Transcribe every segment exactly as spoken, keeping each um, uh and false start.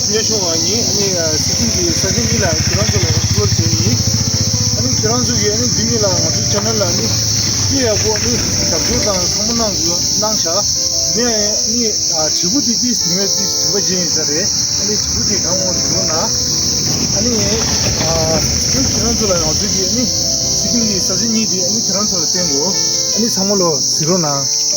ཉེ་ཆུང་བ་ཡིན། ཨ་ནི་སི་ཀིམ་གྱི་ས་ཆ་གཉིས་ལ་ཁྱེད་རང་ཚོ་ལ་ཨེག་སི་པོ་ལོར་བྱས་ཡིན། ཨ་ནི་ཁྱེད་རང་ཚོ་གིས་ཨ་ནི་འདི་གཉིས་ལ་ང་ཚོའི་ཆེ་ནལ་ལ་ཨ་ནི་སྐྱིད་ཡག་པོ་ཨ་ནི་རྒྱབ་སྐྱོར་དང་ཚང་མ་གནང་དགོས་གནང་བྱ། ངས་ཨ་ནི་དྲིལ་བུ་དེ་ཏིས་དེ་ངས་ཏིས་དྲིལ་བ་ཅན་ཡིན་ས་རེད། ཨ་ནི་དྲིལ་བུ་དེ་གང་འོང་དེ་འོང་ན། ཨ་ནི་ཨ་ཁྱེད་རང་ཚོ་ལ་ང་ཚོ་གིས་ཨ་ནི་སི་ཀིམ་གྱི་ས་ཆ་གཉིས་དེ་ཨ་ནི་ཁྱེད་རང་ཚོ་ལ་བསྟན་དགོས། ཨ་ནི་ཚང་མ་ལོ་གཟིགས་རོགས་གནང་།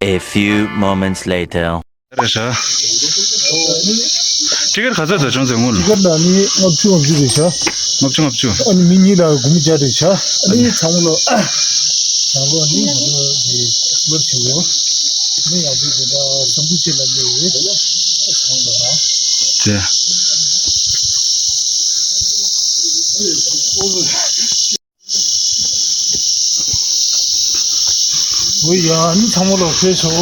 A few moments later. རེད་ཤག་ཊི་ཀེ་ཊི་ག་ཚོད་ཙམ་བྱུང་ཟེར་སྔོན། ཊི་ཀེ་ཊི་ལ་ནི་ལྔ་བཅུ་ལྔ་བཅུ་རེད་ཤག་ལྔ་བཅུ་ལྔ་བཅུ། ཨ་ནི་མི་གཉིས་ལ་དགུ་མི་བརྒྱ་རེད་ཤག་ཨ་ནི་ཚང་མ་ལོ། ཚང་མ་ལོ་ཨ་ནི་ང་ཚོ་འདི་ཨེག་སི་པོ་ལོར་བྱེད་འོ། ཨ་ནི་ང་ཚོ་འདི་འདྲ་བསམ་ཚུལ་བཅས་ལ་སླེབས་ཡོད། ཚང་མ་ལོ་ན། ཅེ། འོ་ཡ། ཨ་ནི་ཚང་མ་ལོ་ཕེབས་ཤོག་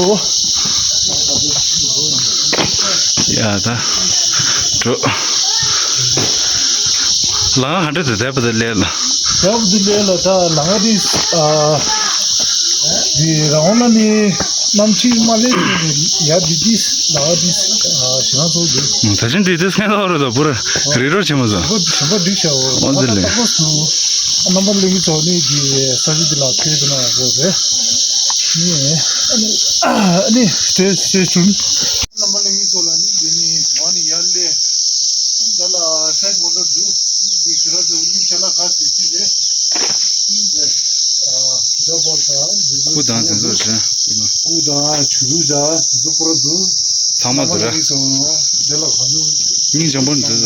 ཡ་ད། འགྲོ། ལ་ང་ག་འདྲ་དེ་དེ་བ་དེ་ལས་ལ། དེ་བ་དེ་ལས་ལ་ད་ལ་ང་དེ་ཨ། དེ་རང་ལ་ནི་གནམ་ཕྱི་མ་ལས་ཡ་དེ་དེ་ལ་ང་དེ་ཨ་ཞེ་ན་ཚོགས་དེ། ད་ཕྱིན་དེ་དེ་སེང་ལོ་རུ་དོ་བུར་རི་རོ་ཆེན་མོ་ཟོ། ཞེན་པ་འགྲིག་ཤག་འོ། འོ་དེ་ལས། རྣམ་པ་ལྷན་རྒྱས་ཚོ་ནི་དེ་ས་ཆ་དེ་ལ་ཕེབས་དེ་ན་རོ་རེད། ནི་ཨ་ནི་stay stay tuned. རྣམ་པ་ལྷན་རྒྱས་ཚོ་ལ་ནི་འདི་ནི་འོ་ནི་ཡར་ལས་འདི་ལ་སའི་གོ་འདྲ་འདུག་ནི་འདི་ཁྱེད་རང་ཚོ་ནི་ཅ་ལག་ག་ཚོད་ཅི་རེད། ནི་འདི་ཨ་ཇི་ལྟར་པར་དང་འདི་ཚོ་སྐུ་དང་དེ་ཚོ་རེད། སྐུ་དང་ཆུ་རུ་དང་འདི་ཚོ་པར་འདུག་ཚང་མ་འདི་ར། རྣམ་པ་ལྷན་རྒྱས་ཚོ་འདི་ལ་གང་འདུག་སྙིང་རྗེ་པོ་འདི་ཚོ།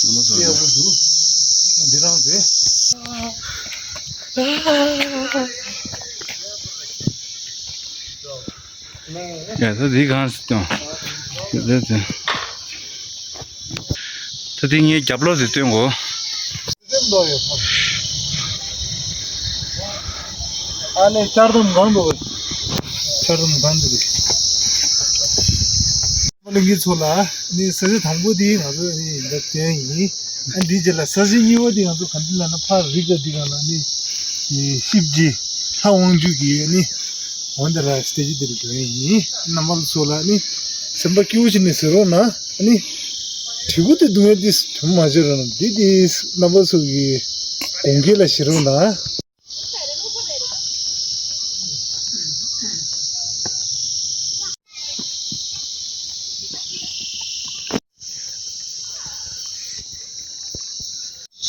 རྣམ་པ་ཚོ་ཡག་པོ་འདུག་འདི་རང་རེད། ཡ་ད་འདི་གང་སྟོན། ད་འདི་ངའི་རྒྱབ་ལོགས་དེ་སྟོན་གོ། ཨ་ནི་ལྕགས་སྒྲོམ་གང་འདུག་ལྕགས་སྒྲོམ་གང་འདུག་མ་ལྷན་རྒྱས་ཚོ་ལ་ནི་ས་ཆ་དང་པོ་དེ་ང་ཚོ་ནི་འདི་སྟོན་ཡིན། ཨ་འདིའི་རྗེས་ལ་ས་གཞི་གཉིས་པ་དེ་ང་ཚོ་ག་འདི་ལ་ན་ཕར་རི་ག་འདི་ག་ལ་ནི་ཤིབ་ཀྱི་ལྷ་དབང་ཕྱུག་གི་ནི་འོན་ཏེ་ར་སྟེ་ཇི་དེ་རུ་འགྲོ་ཡིན། རྣམ་པ་ཚོ་ལ་ནི་སེམས་པ་སྐྱིད་པོ་བྱས་ནས་ཟེར་རོགས་གནང་། ནི་དྲིལ་བུ་དེ་སྡུག་བསྔལ་དེ་དུ་མ་བྱེད་རོགས་གནང་། འདི་དེ་རྣམ་པ་ཚོ་གི་དགོངས་འགལ་ལ་བཞེས་རོགས་གནང་།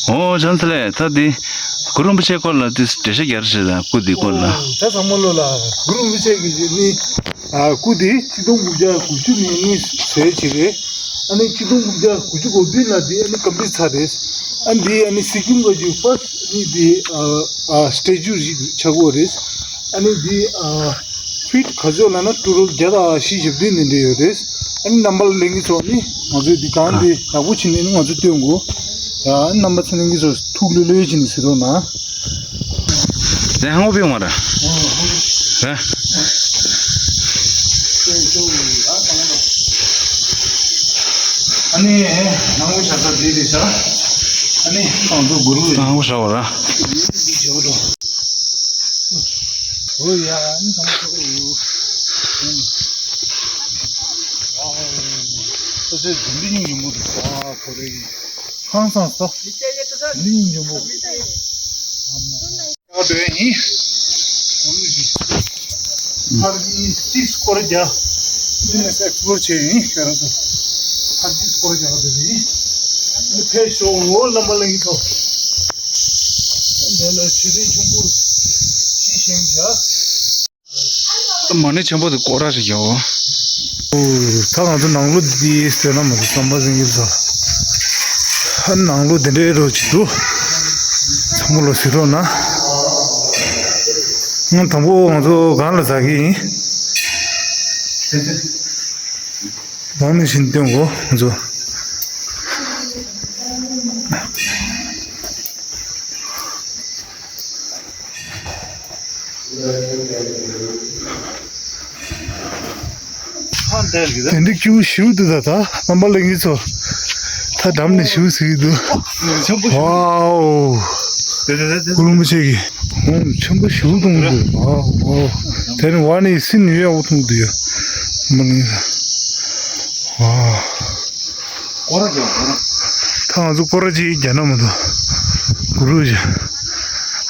ཨོ་བྱང་ཚ་ལས་ད་འདི་གུ་རུ་རིན་པོ་ཆེའི་སྐོར་ལ་འདི་འགྲེལ་བཤད་རྒྱག་རེད་ད། སྐུ་འདིའི་སྐོར་ལ། ད་ཚང་མ་ལོ་ལ་གུ་རུ་རིན་པོ་ཆེ་གི་ནི་ཨ་སྐུ་འདི་ཆིག་སྟོང་དགུ་བརྒྱ་དགུ་བཅུ་ནས་ནི་ཟེར་བྱེད་རེད། ཨ་ནི་ཆིག་སྟོང་དགུ་བརྒྱ་དགུ་བཅུ་གོ་བདུན་ལ་འདི་ཨ་ནི་ཀམ་པི་ལིཊ་ཚར་རེད། ཨ་འདི་ཨ་ནི་སི་ཀིམ་ག་ཇུ་ཕར་སི་ཊི་ནི་འདི་ཨ་ཨ་སི་ཊེ་ཅུ་ཞིག་ཆགས་ཀྱི་ཡོད་རེད། ཨ་ནི་འདི་ཨ་ཕིཊ་ག་ཚོད་ལབ་ན་ཊོ་ཊལ་བརྒྱ་དང་བཞི་བཅུ་ཞེ་བདུན་ནས་འདྲ་ཡོད་རེད། ཨ་ནི་རྣམ་པ་ལྷན་རྒྱས་ཚོ་ནི་ང་ཚོས་འདི་གང་འདི་ཡག་པོ་བྱས་ནས་ནི་ང་ཚོས་སྟོན་དགོས། ཡ་ཨ་ནི་རྣམ་པ་ཚོ་ལྷན་རྒྱས་ཚོ་ཐུགས་ལྷོད་ལྷོད་བྱས་ནས་གཟིགས་རོགས་གནང་། དེ་ཧང་པི་མ་ར། ར། ཨ་ནི་ནང་ལོགས་ཆ་ཚང་བསྡད་དེ་ཤག་ཨ་ནི་ཁོང་ཚོ་གུ་རུ་ནང་ལོགས་ཤ་བ་ར། འོ་ཡ་ཨ་ནི་ཚང་མ་ཆོག་གི་རེད། ཨ་ཙི་འདི་འདྲ་སྙིང་རྗེ་མོ་འདུག་ཨ་ཁོ་རེ་ཧང་སངས་སོ། འདི་འདྲ་སྙིང་རྗེ་མོ། ཨ་མ། ཡག་འདོད་ཡིན། ཧར་ཇི་སིག་སི་སྐོར་རྒྱག་འདི་ནས་ཨེག་སི་པོ་ལོར་བྱས་ཡིན་ཁྱེད་རང་ཚོ། ཧར་ཇི་སིག་སྐོར་རྒྱག་འདོད་ཡིན། འདི་ཕེབས་ཤོག་འོ་རྣམ་པ་ལྷན་རྒྱས་ཚོ། འདི་ལ་མཆོད་རྟེན་ཆུང་ཀུ་ཅིག་བཞེངས་བཞག་མ་ཎི་ཆེན་པོ་དེ་སྐོར་ར་ཞིག་ཡོད། ཨོ། ད་ང་ཚོ་ནང་ལོགས་འདི་སྟོན་ན་མ་གཏོགས་རྣམ་པ་ལྷན་རྒྱས་ཚོ། ཨ་ནང་ལོགས་དེ་འདྲའི་རོ་ཅིག་འདུག་ཚང་མ་ལོ་ཟེར་རོགས་གནང་། ང་དང་པོ་ང་ཚོ་སྒང་ལ་འཛེག་གི་ཡིན། སྒང་ནས་ཕྱིན་སྟོན་གོ་ང་ཚོ། དེ་འདྲའི་སྐྱིད་པོ་ཞེ་པོ་འདུག་ད་ད་རྣམ་པ་ལྷན་རྒྱས་ཚོ། ད་འགྲམ་ནས་ཞེ་པོ་ཟེར་གྱི་འདུག་ཝའོ། ཀུ་རུ་མི་ཆེ་གི་ཧོམ་ཆེན་པོ་ཞེ་པོ་མཐོང་གི་འདུག་ཝའོ་ཝའོ། དེ་ནི་ཝ་ནི་སི་ནི་ཡོད་མཐོང་གི་འདུག་ཡ། མ་ནི་ཝའོ། སྐོར་ར་རྒྱག་སྐོར་ར། ད་ང་ཚོ་སྐོར་ར་ཅིག་རྒྱག་ན་མ་གཏོགས། གུ་རུ་ཅིག་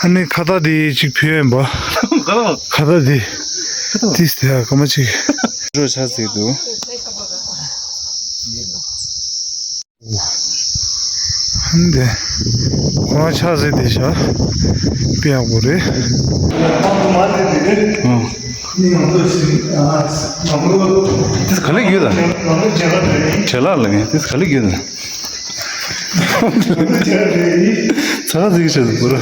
ཨ་ནི་ཁ་བཏགས་དེ་ཅིག་ཕུལ་ཡ་ཡིན་པ། ཁ་བཏགས། ཁ་བཏགས་དེ། ཏིས་དེ་ཧ་ག་མ་ཅིག་རོ་ཆ་ཟིག་འདུག་ཧན་དེ། ཁོ་རང་ཆ་ཟིག་དེ་ཤ། དཔེ་ཡག་པོ་རེད། ཨང་། དེ་ག་ལེ་ཡོད་ད། བྲེ་ལག་ལ་ངས་དེ་ག་ལེ་ཡོད་ད། ཚ་ཟིག་བྱས་འདུག་པུ་ར།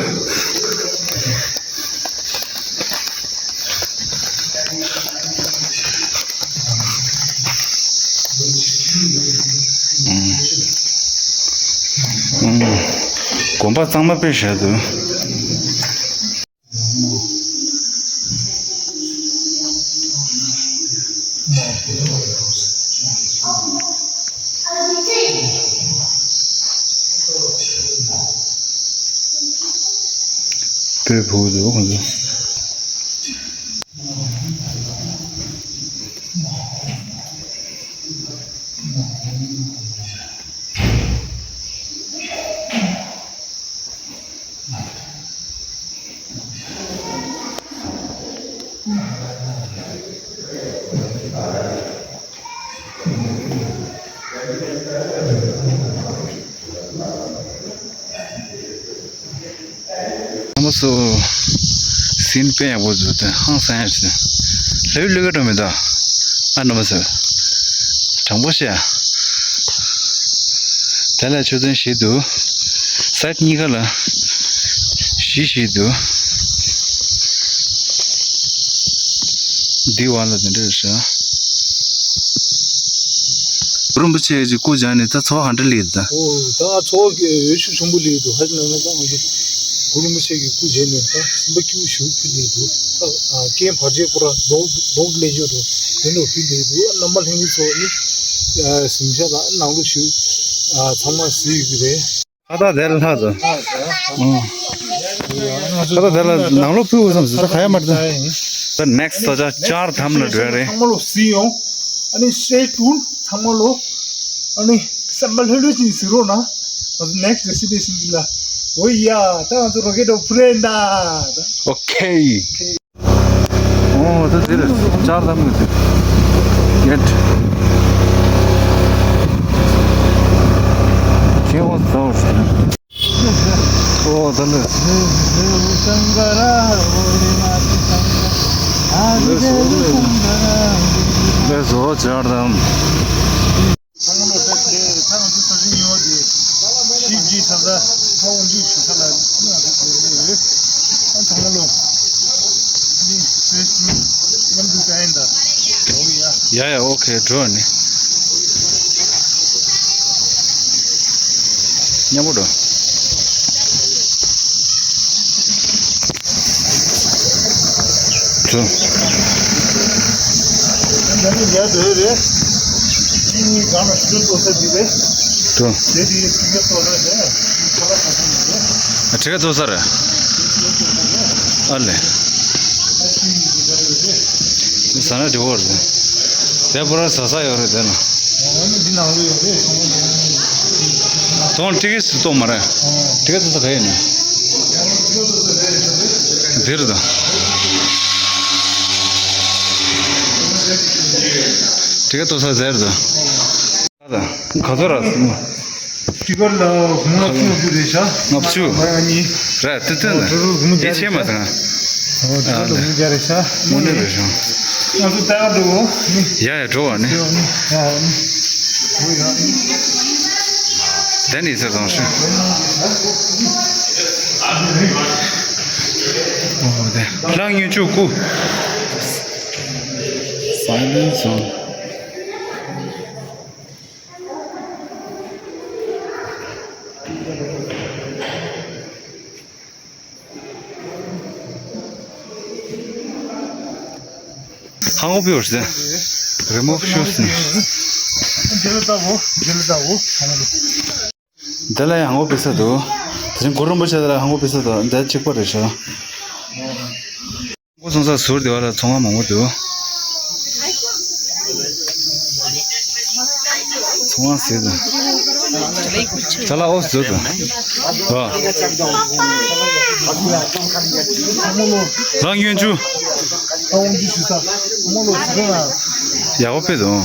དགོན་པ་གཙང་མ་དཔེ་བྱས་འདུག་དཔེ་ཕུག་འདུག་ཁོང་ཚོ། ཨ་མ་སོ། སིན་དཔེ་ཡག་པོ་བཟོས་ཏེ་ཧང་སང་ཡ་ཞིག་ལྷོད་ལྷོད་ཀ་འགྲོ་མི་འདུག་ཨ་ནུ་མ་སོ། དྲང་པོ་བཤད། དེ་ལ་ཆུ་ཚན་བཞི་འདུག་སའིཌ་གཉིས་ཀ་ལ་བཞི་བཞི་འདུག་འདི་བ་ལ་དེ་འདྲ་རེད་ཤག་གུ་རུ་རིན་པོ་ཆེ་གི་སྐུ་བཞེངས་ནས་ད་ཚོར་བ་ག་འདྲ་སླེབས་ད། ཨོ་ད་ཚོར་བ་གི་འོས་ཤུགས་ཆེན་པོ་སླེབས་འདུག་ཧ་ཅང་ནང་ནས་ད་ང་ཚོ་གུ་རུ་རིན་པོ་ཆེ་གི་སྐུ་བཞེངས་ནས་ད་སེམས་པ་སྐྱིད་པོ་ཞེ་པོ་ཕྱིན་སླེབས་འདུག་ད་རྐྱེན་བར་ཆད་པོ་ར་རྡོག་རྡོག་ལས་ཆོག་འདུག་དེ་འདྲ་ཕྱིན་སླེབས་འདུག་རྣམ་པ་ལྷན་རྒྱས་ཚོ་ནི་གཟིམ་ཤག་དང་ནང་ལོགས་ཞུ་ཚང་མ་གཟིགས་ཡོད་ཀྱི་རེད། ཁ་བཏགས་དེར་ལྷག་ཙམ། ཁ་བཏགས་དེར་ལ་ནང་ལོགས་ཕུལ་དགོས་བསམ་སོང་ད་ག་ཡ་མ་རེད་ད། ད་ནེག་སི་ཊི་ད་ཆ་ཅར་དྷམ་ལ་འགྲོ་ཡ་རེད། ཚང་མ་ལོ་སི་ཡོང་། ཨ་ནི་སེ་ཊུན་ཚང་མ་ལོ། ཨ་ནི་སེམས་པ་ལྷོད་ལྷོད་ཅིག་གཟིགས་རོགས་གནང་། ང་ཚོ་ནེག་སི་ཊི་ཌེ་སི་ཊི་ནེ་ཤན་འདི་ལ། འོ་ཡ་ད་ང་ཚོ་རོ་ཀེ་ཊི་འཕུར་རན་ད། ཨོ་ཁེ། ཨོ་ད་དེ་ལ་ཅར་དྷམ་གི་དེ་གེ་ཊི། ཁྱེད་ཨོ་ཟོ་ཤི། ཨོ་ད་ལེ། ལེ་ཟོ་ཅར་དྷམ། ཚང་མ་ལོ་ད་ལྟ་ང་ཚོ་ས་ཞིང་ཡོད་དེ་ཤིབ་ཀྱི་ས་ས་ཧ་འོང་རྒྱུ་ཞུ་ས་ལ་ང་ཚོ་འགྲོ་གི་ཡོད། ཨ་ཚང་མ་ལོ་ནི་ཕེ་སི་ཊུ་མཉམ་དུ་ད་ཡིན་ད་འགྲོ་གི་ཡ། ཡ་ཡ་ཨོ་ཁེ་འགྲོ་ནི། མཉམ་པོ་འགྲོ། ཚུ། ཚུ། ཨ་ཁྲི་ཀ་ཚོ་ས་རེད། ཨ་ལེ། ཟ་ན་འགྲིག་གོ་རེད། དེ་པོ་ར་ཟ་ས་ཡོད་རེད་དེ་ན། དོང་ཁྲི་ཀ་སུ་གཏོང་མ་རེད། ཁྲི་ཀ་ཚོ་ས་ག་ཡིན་ན། འདིར་དང་། ཁྲི་ཀ་ཚོ་ས་ཟེར་དང་། ག་ཚོད་ར། ཏི་ཀར་ལ་ལྔ་བཅུ་རེད་ཤག་ལྔ་བཅུ། ལྔ་གཉིས། ར་ཏི་ཏི་ན། ཨོ་ཁྲི་རུ་ལྔ་བརྒྱ་ཡིད་ཆེས་མ་དང་། ཨོ་ཁྲི་རུ་ལྔ་བརྒྱ་རེད་ཤག་དངོས་གནས་རེད་ཤག་ང་ཚོ་ལྟ་ག་འགྲོ་གོ་ནི། ཡ་ཡ་འགྲོ་བ་ནི། ཡ་ཡ་ནི། ཨོ་ཡ་ནི། དེ་ནས་ཟེར་དང་ཤི། ཨོ་དེ་ལྷ་ཉུང་ཆུ་སྐུ། Silence zone. ཧང་གོ་པི་ཡོར་སི་རི་མུབ་ཤུ་སི། འདི་ལ་ཡང་ཧང་གོ་པི་ས་འདུག་དེ་རིང་གུ་རུ་རིན་པོ་ཆེ་དེ་ལ་ཧང་གོ་པི་ས་འདུག་འདི་གཅིག་པ་རེད་ཤག་སྐུ་གསུང་ས་ཟུར་དེ་བ་ལ་ཚོང་ཁང་མང་པོ་འདུག་ཚོང་ཁང་ཟེར་དུ། ཅ་ལག་ཨོ་ཟེར་དུ། བ། རང་ཡོན་ཆུ། ཡག་པོ་ཕེབས་འདུག་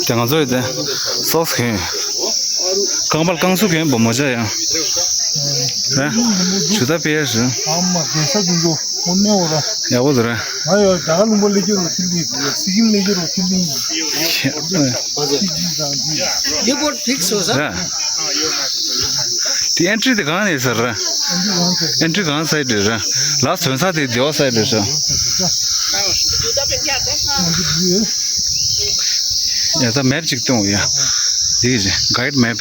དེ་ང་ཚོ་ཡོད་དེ། སོགས་གོན། རྐང་པར་རྐང་སུ་གོན་པོ་མོ་ཅག་ཡང་། ཨ། ཇུ་ཏ་པེ་ཡ་ཞུ། ཨ་མ་དེ་ས་དུ་འགྲོ། ཨོ་ནེ་འོ་ར། ཡག་པོ་འདུག་ར། ང་ཡོད་རྒྱ་གར་ལུང་པ་ལས་ཀྱི་རོ་ཐིལ་ལིང་། སི་ཀིམ་ལས་ཀྱི་རོ་ཐིལ་ལིང་། ཤེ། ཨ། ཤི་ཇི་ཟང་ཇི། ཡོད་པོ་ཕིག་སོ་ས། ར། དེ་ཨེན་ཊི་རི་དེ་གང་ནས་ཟེར་ར། ཨེན་ཊི་རི་གང་སའི་ཌི་ར། ལ་ཚོན་ས་དེ་སྡེ་བ་སའི་ཌི་ར། ཡ་ད་མེབ་ཅིག་སྟོན་ཡ། འདི་གི་གའིཌ་མེབ།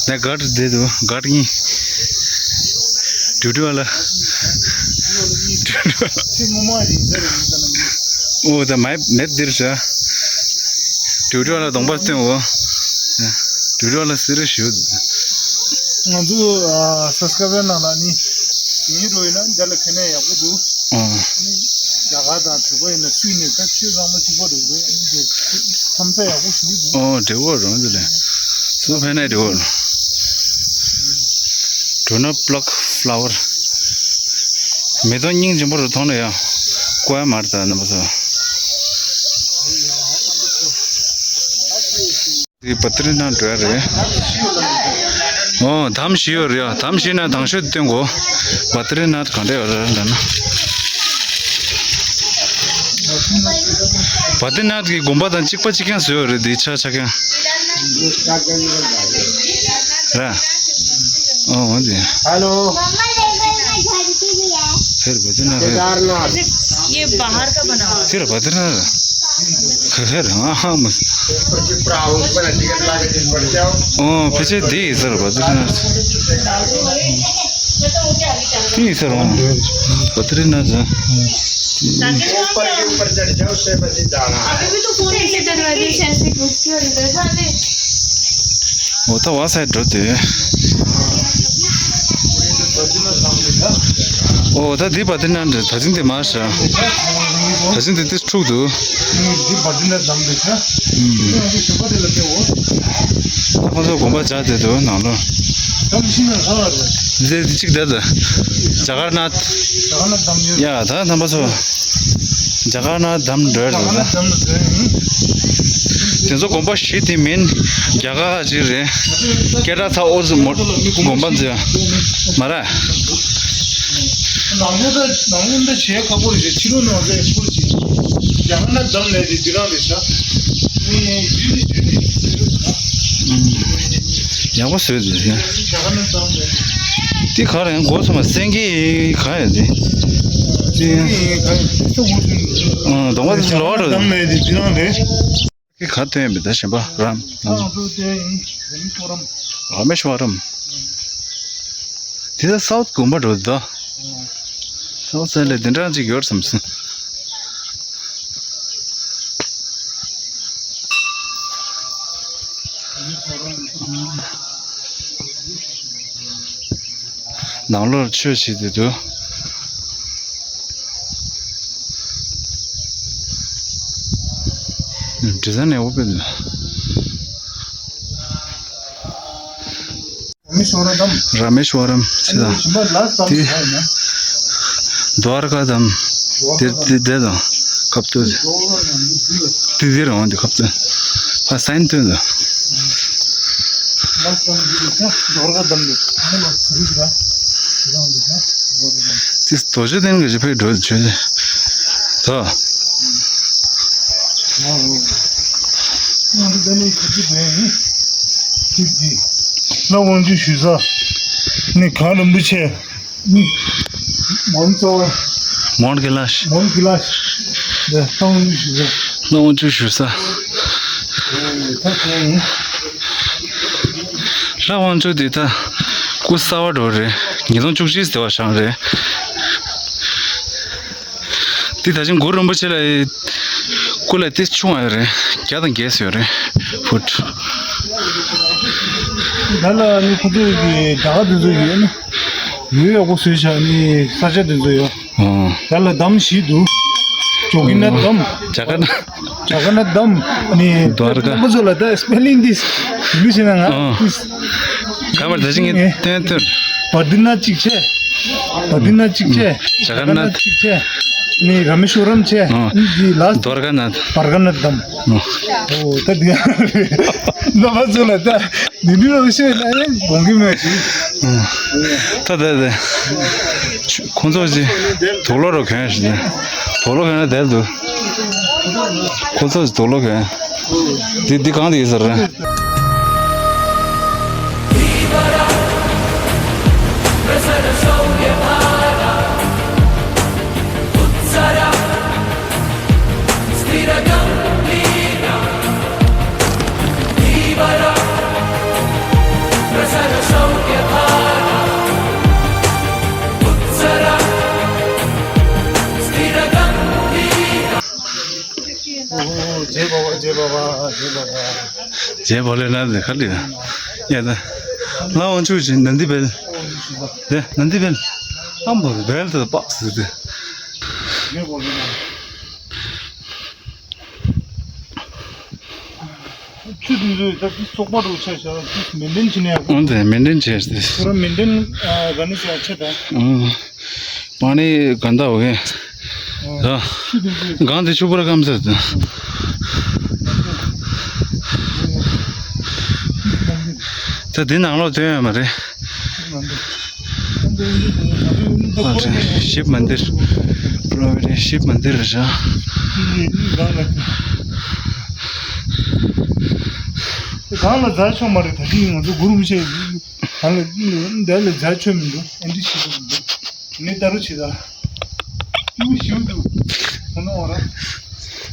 ནས་གར་འདི་དུ་གར་གཉིས། ཌུ་ཌུ་ཨ་ལ། ཌུ་ཌུ་ཨ་ལ། ཨོ་ད་མེབ་མེབ་འདིར་བྱ། ཌུ་ཌུ་ཨ་ལ་གདོང་པ་སྟོན་འོ། ཌུ་ཌུ་ཨ་ལ་སི་རི་ཞུ། ང་ཚོ་ཨ་སབ་སི་ཀ་རའིབ་ནང་ལ་ནི། དེ་ཉིད་རོ་ཡིན་ན་འདི་ལ་ཁེ་ནས་ཡག་པོ་འདུག་ཨོ། ནི་རྒྱ་གར་དང་བོད་པ་ཡིན་ན་སུས་ནས་ད་ཆོས་ཚང་མ་གཅིག་པ་རེད་འདུག་འདི་འཚམས་ས་ཡག་པོ་ཞུ་འདུག་ཨོ་འབྲས་བུ་རང་འདི་ལས། སུ་ཕན་ནས་འབྲས་བུ། གྲོ་ནག་པླག་ཕླ་ཝར། མེ་ཏོག་སྙིང་རྗེ་པོ་རུ་མཐོང་ན་ཡང་། བཀོད་ཡ་མ་རེད་ད་རྣམ་པ་ཚོ། འདི་བ་ཏྲི་ནཱཐ་འགྲོ་ཡ་རེད། ཨོ་དམ་བཞི་ཡོད་རེད་ཡ། དམ་བཞི་ན་དང་ཤོས་སྟོན་གོ་བ་ཏྲི་ནཱཐ་གང་འདྲ་ཡོད་རེད་ལབ་ན། བ་ཏྲི་ནཱཐ་གི་དགོན་པ་དང་གཅིག་པ་གཅིག་རྐྱང་བཟོས་ཡོད་རེད། འདི་ཆ་ཆ་རྐྱང་ར། ཨོ་འོ་དེ། हेलो। फिर बद्रीनाथ है। केदारनाथ। ये बाहर का बना हुआ है। फिर बद्रीनाथ। फिर हाँ हाँ बस। ऊपर की प्राउस पर टिकट लगा के बढ़ जाओ। ओ पीछे दे सर बद्रीनाथ। दे सर वहाँ बद्रीनाथ। ऊपर के ऊपर चढ़ जाओ, उससे बस जाना है। अभी भी तो फोन ऐसे दरवाजे से ऐसे घुसती और इधर जाते। འོ་ད་བ་སའི་འགྲོ་དེ། འོ་ད་འདི་བ་ཏྲི་ནཱཐ་ད་ཅིང་དེ་མ་ཤ། ད་ཅིང་དེ་དེ་འཁྲུག་འདུག་འདི་བ་ཏྲི་ནཱཐ་དམ་དེ་ཆ། ཁོ་ཚོ་དགོན་པ་བྱ་དེ་འདུག་ནང་ལོ། འདི་གཅིག་དེ་དེ། རྒྱ་གར་ནཱཐ། ཡ་ད་རྣམ་པ་ཚོ། རྒྱ་གར་ནཱཐ་དམ་འགྲོ་ཡ་རེད་ད། དེ་ཚོ་དགོན་པ་བཞི་དེ་མིན། རྒྱ་གར་གཅིག་རེད། སྐད་གྲགས་ཚ་ཨོ་ཟི་མོ་དགོན་པ་ཚོ་མ་ར། ནང་ལོགས་ད་ནང་ལོགས་ད་བྱེད་ཁག་པོ་རེད། ཕྱི་ལོགས་ནང་ལོགས་ཡག་པོ་རེད། རྒྱ་གར་ནཱཐ་དམ་ལས་དེ་འདི་རང་རེད་ཤག་ཡག་པོ་བཟོས་འདུག་ཡ། དེ་ག་རེ་མགོ་ཚོ་མ་སེང་གེ་ག་ཡ་དེ། དེ་ག་རེ་དེ་ཚོ་འགོ་ཚོ། ཨ་གདོང་པ་དེ་ཚོ་ལོག་རེད། དམ་ལས་དེ་འདི་རང་རེད། དེ་ག་སྟོན་ཡོད་མེད་ད་གཞན་པ་རམ། ང་ཚོ་དེ་ཡིན་ར་མེ་ཤ་ཝ་རམ། ར་མེ་ཤ་ཝ་རམ། དེ་ད་སའུཐ་དགོན་པ་འགྲོ་འདུག་ད། སའུཐ་སའིཌ་ལ་དེ་འདྲ་ཅིག་ཡོད་བསམ་སོང་། ནང་ལོགས་ཆོས་བྱེད་དེ་འདུག་འདྲི་ས་ནས་འོ་པེ་འདུག་ར་མེ་ཤ་ཝ་རམ། ར་མེ་ཤ་ཝ་རམ་ཅི་དང་། དེ། དུ་ཝར་ཀ་དམ། དེ་དེ་དེ་དང་། ཁབ་ཏུ། དེ་དེ་རང་དེ་ཁབ་ཏུ། ཕ་སའིན་ཏུ་འདུག་དེ་རྡོ་རྗེ་གདན་གྱི་ཕའི་འགྲོ་ཆོས་དེ། ད། ང་ཚོ་ད་ནི་ཁ་ཅིག་བས་ནི། ཁྱིབ་ཀྱི། ལྷ་དབང་ཕྱུག་བཞུགས་ས་ནི་གངས་རིན་པོ་ཆེ། མོན་གཙོ་བོ། མོན་གྷི་ལཱཤ། མོན་གྷི་ལཱཤ། འདི་ལྷ་དབང་ཕྱུག་བཞུགས་ས། ལྷ་དབང་ཕྱུག་བཞུགས་ས། ཨེ་ད་དེ་ཡིན། ལྷ་དབང་ཕྱུག་འདི་ད་སྐུ་གསར་པ་འདྲ་བོ་རེད། ཉིས་སྟོང་བཅུ་གཅིག་ཟེར་བ་ཞིག་རེད། འདི་ད་ཅི་གུ་རུ་རིན་པོ་ཆེ་ལ་སྐུ་ལ་ཏི་ཆུང་བ་ཡོད་རེད། བརྒྱ་དང་བརྒྱད་ཡོད་རེད། ཕུཊ། ད་ལ་ནི་ཁོ་ཚོས་ཀྱི་ད་ག་དེ་ཚོ་ཡོད་ན། ཡོད་ཡག་པོ་བཟོས་བཞག་ནི་ས་ཆ་དེ་ཚོ་ཡོད། ཨོ། ད་ལ་འདམ་བཞི་འདུག་ཇོ་གི་ན་འདམ། ཇ་ག་ན། ཇ་ག་ན་འདམ། ནི་དུ་ཝར་ག་རྣམ་པ་ཚོ་ལ་ད་སི་པེ་ལིང་འདི་ཞུ་ཞེ་ན་ང་ཨོ། ཏིས། ག་པར་ད་ཅི་ངས་བསྟན་ཐུར། བ་དི་ན་གཅིག་བྱས། བ་དི་ན་གཅིག་བྱས། ཇ་ག་ན་གཅིག་བྱས། ནི་ར་མེ་ཤོ་རམ་བྱས། ཨོ། ནི་འདི་ལ་དུ་ཝར་ག་ན། བར་ག་ན་འདམ། ཨོ། ཨོ་ད་འདི་ཡང་རེད། རྣམ་པ་ཚོ་ལ་ད་འདི་འདྲ་རོགས་ཤེས་ན་ཡང་དགོངས་ཀྱི་མེད་ཅིག་ད་ད་ད། ཁོང་ཚོ་ཅི་དུག་ལོག་རོ་གྱོན་ཞིག་ནས་དུག་ལོག་གྱོན་ན་བསྡད་འདུག་ཁོང་ཚོ་ཅི་དུག་ལོག་གྱོན། འདི་འདི་གང་དེ་ཡིན་ཟེར། རྗེ་བོ་ལེ་ན་ལེ་ཁ་ལི་ཡ་ད། ལ་དབང་ཕྱུག་ཅིག་ན་འདི་བེལ། དེ་ན་འདི་བེལ། ཨམ་བོ་བེལ་དེ་པགས་ཟེར་དེ། ཆུ་དེ་ཚོས་ད་ཅི་བཙོག་པ་རུ་ཆ་བཞག་ཅི་མེན་ཏེན་བྱེད་ནས་ཡག་པོ། འོན་ཏེ་མེན་ཏེན་བྱས་ཏེ། ཁོ་རང་མེན་ཏེན་ག་ནས་བྱས་ཆེ་ད། ཨང་། པ་ནི་ག་འདྲ་བ་གན། ད། ཆུ་དེ་ཚོས། གང་དེ་ཆུ་པར་སྐམ་ཟེར་ད། ད་དེ་ནང་ལོགས་སྟོན་ཡོད་མ་རེད། ཨ་རེ་ཤིབ་མན་དིར། པྲོ་བེ་རེ་ཤིབ་མན་དིར་རེད་ཤག་གང་ལ་རྫ་ཆོག་མ་རེད། ད་ཅི་ང་ཚོ་གུ་རུ་མི་ཤེས། གང་ལ་འདི་ལ་རྫ་ཆོག་མི་འདུག་ཨེ་འདྲ་ཞིག་འདུག་ངས་ད་རུ་བྱེད་ད། ཞིའུ་ཞིའུ་འདུག་ཁོ་ན་འོ་ར།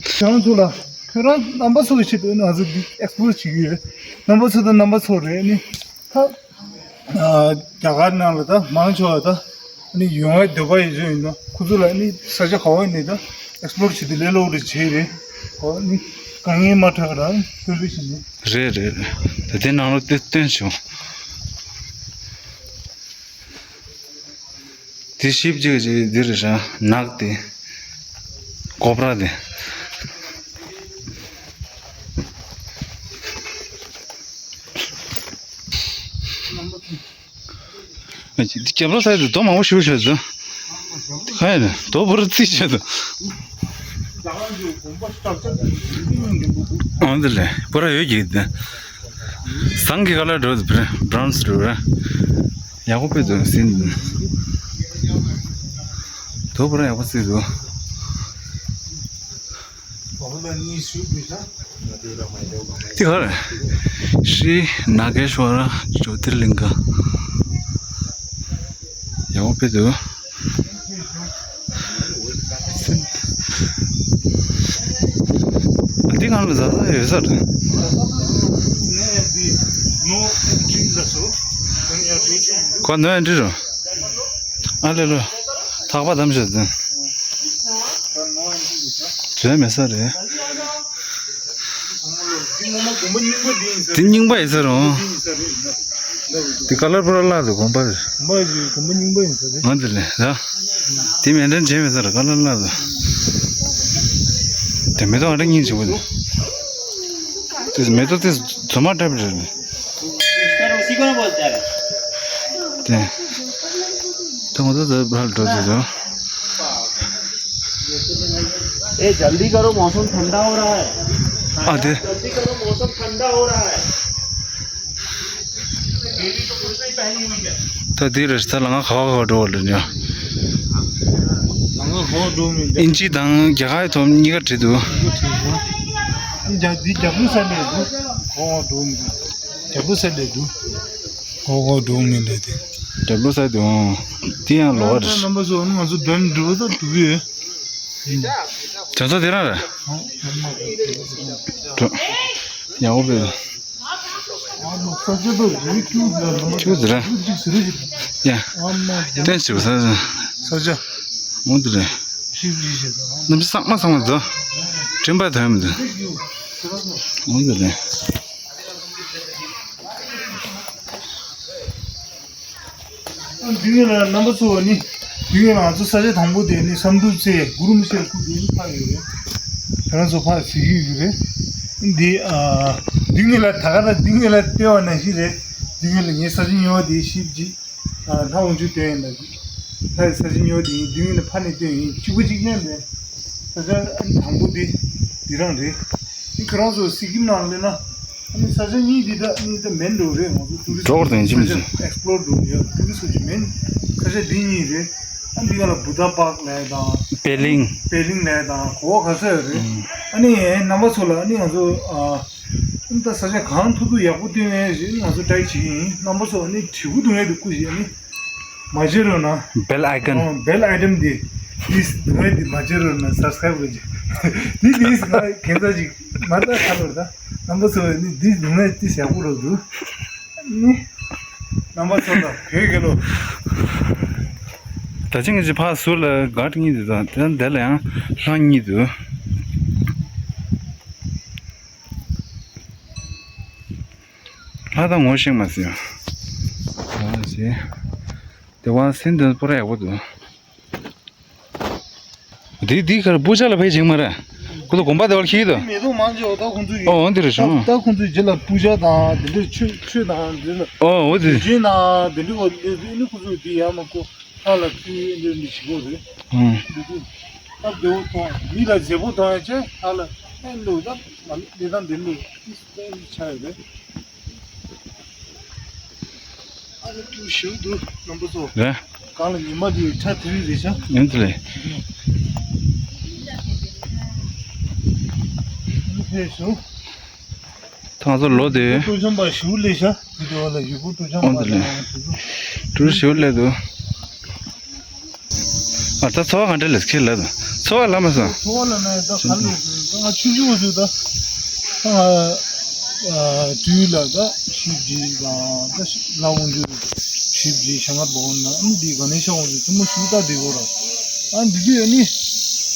ཁྱེད་རང་ཚོ་ལ་ཁྱོད་རང་རྣམ་པ་ཚོ་གི་ཆེད་དུ་ང་ཚོ་འདི་ཨེགས་པོ་ལོར་བྱེད་ཀྱི་ཡོད། རྣམ་པ་ཚོ་དང་རྣམ་པ་ཚོ་རེད་ནི། ད། རྒྱ་གར་ནང་ལ་ད་མང་ཆེ་བ་ད་ནི་ཡོང་བའི་འདོད་པ་ཡོད་ཚོད་ཡིན་ན་ཁོ་ཚོ་ལ་ནི་ས་ཆ་ག་བ་ཡིན་ནའི་ད་ཨེགས་པོ་ལོར་བྱེད་དུས་ལས་སླ་པོ་རེད་བྱེད་རེད། ཨོ་ནི་དཀའ་ངལ་མ་འཕྲད་པ་རང་ཐོན་པའི་ཞིག་ནི། རེད་རེད་རེད། ད་དེ་ནང་ལོགས་དེ་སྟོན་བྱུང་། དེ་ཤིབ་ཅིག་ཅིག་འདི་རེད་ཤག་ནག་དེ། ཀོབ་ར་དེ། རྒྱབ་ལོགས་ས་ཡི་དུ་རྡོ་མང་པོ་ཞིག་ཤོད་དུ། ག་ཡིན་རྡོ་བུ་རུ་རྩིས་ཤོད་དུ། འོ་འདི་ལས་པོ་ར་ཡོད་ཀྱི་འདི། ཟངས་ཀྱི་ཀ་ལར་འགྲོ་དུ་བྲ་བྷ་རའུན་སི་འགྲོ་ར། ཡག་པོ་དཔེ་འདུག་ཟིན། དོ་པོ་ར་ཡག་པོ་བརྩིས་འདུག་དེ་ག་རེ། ཤྲི་ནཱ་གེ་ཤྭ་ར་ཇོ་ཏིར་ལིང་ག་ཡག་པོ་དཔེ་འདུག་འདི་གང་ལ་ཟ་ས་ཡོད་ས་རེད། ཁོ་ནོ་ཨེན་ཊི་རུ། ཨ་ལེ་ལོ། ཐག་པ་བསྡམས་བཞག་དོན། དོན་མེད་ས་རེད། དེ་རྙིང་པ་ཡིན་ས་རུང་། དེ་ཀ་ལར་པོ་ར་བརླག་འདུག་དགོན་པ་རེད། དགོན་པ་ཡི་དགོན་པ་རྙིང་པ་ཡིན་ས་རེད། ང་འདི་ལས་ཡ། དེ་མེ་འདྲེན་བྱས་མེད་ས་རེད་ཀ་ལར་བརླག་འདུག་དེ་མེ་ཏོག་ཨ་འདྲ་སྙིང་རྗེ་པོ་འདུག་དེ་མེ་ཏོག་དེ་རྫུན་མ་འདྲ་པོ་རེད། དེ། དེ་ང་ཚོ་དེ་བར་འགྲོ་དུས་དུ། ए, जल्दी करो, मौसम ठंडा हो रहा है। ཨ་དེ། जल्दी करो, मौसम ठंडा हो रहा है। ད་དེ་རེད་ད་ལ་ང་ག་བ་ག་བ་འགྲོ་བ་ལ་ཉོ། ང་ག་བ་འགྲོ་མི་འདུག་ཨིན་ཇི་དང་རྒྱ་གར་ཐོག་གཉིས་ཀ་བྲིས་འདུག་རྒྱ་འདི་རྒྱ་བོད་ས་ལས་འདུག་ག་བ་འགྲོ་མི་འདུག་རྒྱ་བོད་ས་ལས་འདུག་ཧོ་ཧོ་འགྲོ་མི་འདྲ་དེ། རྒྱབ་ལོ་ས་དེ་འོང་། དེ་ཡང་ལོ་བ་རེད། རྣམ་པ་ཚོ་ང་ཚོ་དོན་འགྲུབ་ད་འགྲུབ་ཡོད། བྱ་ཚོ་དེ་རང་རེད། འགྲོ། ཡང་འོ་བས། ཁྱུག་དེ་རང་། ཡ། ཏན་ཞིག་ས་ས་ཆ། འོང་དེ་རེད། རྣམ་པ་ཚང་མ་ཚང་མ་འདུག་དྲན་པ་དོན་མི་འདུག་འོང་དེ་རེད། འདི་ངེད་ལ་རྣམ་པ་ཚོ་ནི། འདི་ངེད་ལ་ང་ཚོ་ས་ཆ་དང་པོ་དེ་ནི་བསམ་གྲུབ་རྩེ་གུ་རུ་མི་ཤེས་ཁུ་དེ་ནི་ཕ་ཡོད་རེད། ཁྱེད་རང་ཚོ་ཕ་གཟིགས་ཀྱི་ཡོད་རེད། འདི་ཨ། འདི་ངེད་ལ་ད་ག་ན་འདི་ངེད་ལ་ལྟེ་བ་ནང་བཞིན་རེད། འདི་ངེད་ལ་ངའི་ས་ཆ་ཉེ་བ་དེ་ཤིབ་ཅིག་ཨ། ལྷ་དབང་ཕྱུག་སྟོན་ཡིན་ལ། ལྷ་ཡི་ས་ཆ་ཉེ་བ་དེ་ཡིན། འདི་ངེད་ལ་ཕ་ནས་སྟོན་ཡིན། གཅིག་པ་གཅིག་རྐྱང་རེད། ས་ཆ་ཨ་ནི་དང་པོ་འདི་འདི་རང་རེད། འདི་ཁྱེད་རང་ཚོ་སི་ཀིམ་ནང་སླེབས་ན། ཨ་ནི་ས་ཆ་གཉིས་འདི་འདྲ་གཉིས་འདྲ་མེད་འགྲོ་རེད། ང་ཚོ་ཊུ་རི་སི་གྲོགས་དང་ཡིན་གཅིག་མིན་གཅིག་ཨེག་སི་པི་ལོར་འགྲོ་ཡ་ཊུ་རི་སི་ཅིག་མེད། ས་ཆ་འདི་གཉིས་རེད། ཨ་འདི་ག་ལ་བུ་དྷ་པཱརྐ་ལབ་ཡ་དང་། པེ་ལིང་། པེ་ལིང་ལབ་ཡ་དང་གོ་བ་ག་ས་ཡོད་རེད། ཨ་ནི་རྣམ་པ་ཚོ་ལ་ཨ་ནི་ང་ཚོ་ཨ་ཨ་ནི་ད་ས་ཆ་གང་ཐུབ་ཐུབ་ཡག་པོ་སྟོན་ཡ་ཞིག་ང་ཚོ་ཊའེ་བྱེད་ཀྱི་ཡིན། རྣམ་པ་ཚོ་ཨ་ནི་དྲིལ་བུ་རྡུང་ཡ་དེ་བརྐུ་ཞིག་ཨ་ནི། མ་བརྗེད་རོགས་གནང་། བེལ་ཨའི་ཀོན། ཨོ། བེལ་ཨའི་ཀོན་འདི། འདི་སྡུག་བསྔལ་འདི་མ་བརྗེད་རོགས་གནང་། སབ་སི་ཁ་རའིབ་རོགས་གྱིས། འདི་འདི་ང་ཁྱེད་ཚོ་ཅིག་མ་ལྟ་ཁ་ལོར་ད། རྣམ་པ་ཚོ་ནི་འདི་སྡུག་བསྔལ་འདི་ཞག་པོ་རོགས་འདུག་ནི། རྣམ་པ་ཚོ་ད་བོད་རྒྱལ་ལོ། ད་ཅི་ང་ཅི་ཕ་ཟུར་ལ་ག་གཉིས་འདུག་ད་དེ་ལ་ཡང་ལྷ་གཉིས་འདུག་ལྷ་དང་ངོ་ཤེས་མ་ཟིན། ཨ་ཟེ། དེ་བ་སེམས་དོན་སྤོར་ཡག་པོ་འདུག་དེ་དེ་ཁར་པུ་ཇ་ལ་ཕེབས་ཅིག་མ་རེད། ཁོ་ཚོ་དགོན་པ་དེ་བར་ཁྱེར་དོ། མེ་ཏོག་མང་ཆེ་བ་ད་ཁོང་ཚོ་ཡོད། ཨོ་འོ་འདི་རེད་ཤོང་། ད་ཁོང་ཚོ་རྗེས་ལ་པུ་ཇ་དང་དེ་འདྲ་ཆོས་ཆོས་དང་འདི་ལ། ཨོ་འོ་དེ། དེ་བཞིན་ན་དེ་འདྲ་བ་དེ་ནི་ཁོང་ཚོ་དེ་ཡར་མ་ཁོ་ལྷ་ལ་ཕུལ་འདི་འདྲ་བྱེད་དགོས་རེད། ཨང་། འདི་དུས་སྟབས་བདེ་བོ་གཏོང་མི་ལ་མཛེས་པོ་གཏོང་ཡ་ཆེད་ལྷ་ལ་ཨེ་འདུག་ད་མ་ལས་དང་འདི་འདྲ་ཏིས་ཏན་ཆགས་ཡོད་རེད། ཨ་ནི་ཏུ་ཞིག་འདུག་རྣམ་པ་ཚོ། རེད། གང་ལ་ཉི་མ་དེ་ཁྲ་ཐིང་རེད་ཤག་ཡིན་དེ་ལས། ཨ་ནི་ཕེབས་ཤོག་ཐང་ཚོ་ལོ་དེ། སྤྲོ་འཆམ་པ་ཞིག་ལས་ཤག་དེ་དེ་བ་ལ་ཡུལ་པོ་སྤྲོ་འཆམ་པ་ཨོ་དེ་ལས། དང་དེ་ཚོ། ཏུ་ཞིག་ལས་འདུག་ཨ་ད་འཚོ་བ་ག་འདྲ་ལས་ཁྱེད་ལ་འཚོ་བ་ལ་མ་སོང་། འཚོ་བ་ལ་ནི་ད་ག་ལས་ང་ཆུང་ཆུང་བ་ཚོ་ད། ཨ་ཨ་དུས་ལ་ད་ཤིབ་ཇི་དང་ད་ལ་འོང་དུས་ཤིབ་ཇི་ཤ་ང་བོ་ན་ཨ་ནི་འདི་ག་ནས་ཤ་འོང་དུས་ཐུ་མོ་ཞུ་ད་འདི་གོ་ར། ཨ་འདི་དུས་ཨ་ནི་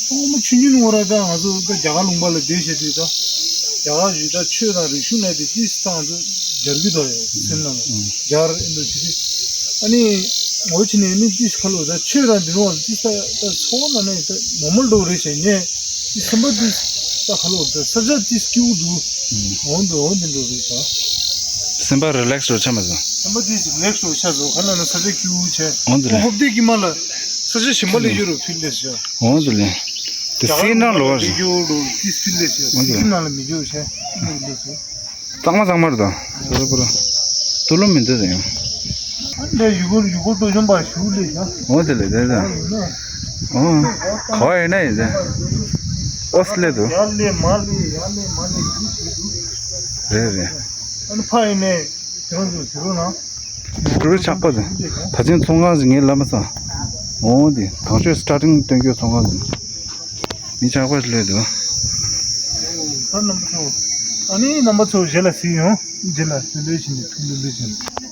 ཐུ་མོ་ཆུང་ཆུང་ངོ་ར་ད་ང་ཚོ་ད་རྒྱ་གར་ལུང་པ་ལ་བསྡད་བྱས་དུས་ད་རྒྱ་གར་ཞུ་ད་ཆོས་དང་རིག་གཞུང་ནས་དེ་ཏིས་ད་ང་ཚོ་སྦྱར་གི་ད་ཡོད་སེམས་ནང་ལ་སྦྱར་ཨེ་འདུག་ཅི་ཨ་ནི། འོ་ཅི་ནས་ནི་ཏིས་ཁ་ལོ་ད་ཆོས་དང་འདི་རུ་ཏིས་ད་ད་ཚོ་ན་ནི་ད་མོ་མོལ་འགྲོ་རེ་བྱས་ནས་ཏིས་སེམས་པ་ཏིས་ད་ཁ་ལོ་ད་ས་ཆ་ཏིས་སྐྱིད་པོ་འདུག་འོ་འདུག་འོ་འདི་འགྲོ་རེ་བྱ། སེམས་པ་རི་ལེགས་རུ་ཆ་མ་སོང་། སེམས་པ་ཏིས་རི་ལེགས་རུ་ཆ་སོང་ཁ་ལ་ན་ས་ཆ་སྐྱིད་པོ་བྱས། འོ་འདི་རེད། ཧོབ་སྟེ་ཀྱི་མ་ལ་ས་ཆ་ཞིམ་པ་ལས་ཡོད་རུ་ཕིལ་ལེ་བྱ། འོ་འདི་ལས། དེ་སེམས་ནང་ལོ་བ་རེད། འགྱུར་རུ་ཏིས་ཕིལ་ལེ་བྱ། འོ་འདི་སེམས་ནང་ལ་མི་འགྱུར་བྱས་ཨེ་འདུག་ལེ་བྱ། གཙང་མ་གཙང་མ་རེད་ད། ཟེར་བ་ར། ཏུ་ལོ་མི་འདུག་ཟེར་ཡང་། ཨ་ནི་ཡུ་གུར་ཡུ་གུར་ཏུ་ཞོན་པ་ཞུ་ལེ་ཡ། འོ་དེ་ལས་དེ་ད། ཨ་ཡིན་ན། ཨོ། ག་བ་ཡིན་ན་ཡིན་ཟེར། ཨོ་སི་ལེ་དུ། ཡར་ལེ་མར་ལེ་ཡར་ལེ་མར་ལེ་ཞུ་ཞུ་འདུག་རེད་རེད། ཨ་ནི་ཕ་ཡིན་ནས་དེ་རང་ཚོ་ཟེར་རོ་ན། ཡུ་གུར་ཆགས་པ་དུ། ད་ཅིང་ཚོང་ཁང་ཞིག་ངའི་ལབ་མ་སོང་། འོ་དེ་དང་ཆོས་སི་ཊར་ཊིང་སྟོན་རྒྱུ་ཚོང་ཁང་ཞིག་མི་ཆགས་པ་ཞིག་ལས་འདུག་ད་རྣམ་པ་ཚོ། ཨ་ནི་རྣམ་པ་ཚོ་རྗེས་ལ་གཟིགས་ཡོང་། རྗེས་ལ་ལྷོད་ལྷོད་བྱས་ནས་ཐུགས་ལྷོད་ལྷོད་བྱས་ནས།